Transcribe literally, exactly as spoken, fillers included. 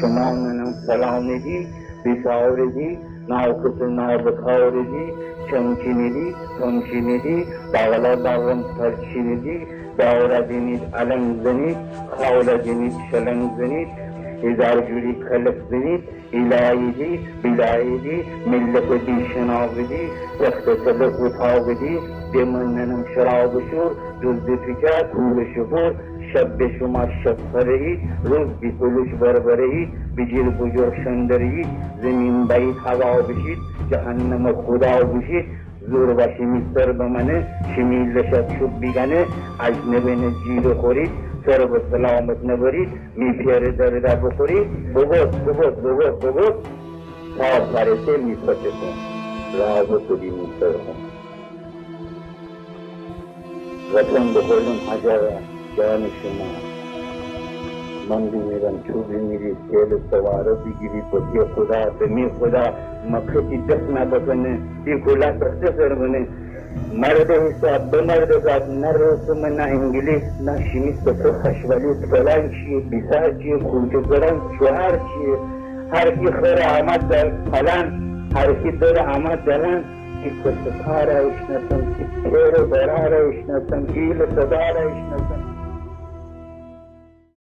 شومان ننم سلام ندی، بیسار دی، ناکس نابکار دی، چمچی ندی، تمچی ندی، باغلا باغم پرچی ندی، داورا دینید النگ زنید، خاولا دینید شلنگ زنید، هیزار جوری کلک زنید، ایلایی دی، بیلایی دی، ملت بی‌شناو دی، تخت تل اتاق دی، دمن ننم شراب شور، دزد پیچه کور شپور، شب به شما شب پره‌یید، روز بی پلوش بربره‌یید، بجیر بجور شندره‌یید، زمین بأیید هوا بشید، جهنم خدا بشید، زور واشی می سر بمنه، شیمی لشه چوب بیگنه، اجنبه نه جیر خورید، سر به سلامت نبرید، می پئر درده بخورید، بگفت، بگفت، بگفت، بگفت، تا سر سه می پچه کون، را بکودی می سر خون. وطن بخوردم هجر جان شما. من بیمیرم، تو بیمیری، تیل سواره بیگیری، بتی خدا، بمی خدا، مکتی دست نکفنه، تی کلا تخته سر بنه. مرد حساب، به مرد حساب، نه رسوم، نه انگلیس، نه شیمی سکو خشولی، فلان چیه، بیسار چیه، کوچه زرنگ، شوهر چیه، هر کی خر آمد در پلان، هر کی در آمد دلان، کی کسکار ایشناسم، کی پئر و برار ایشناسم، کی ایل سدار ایشناسم.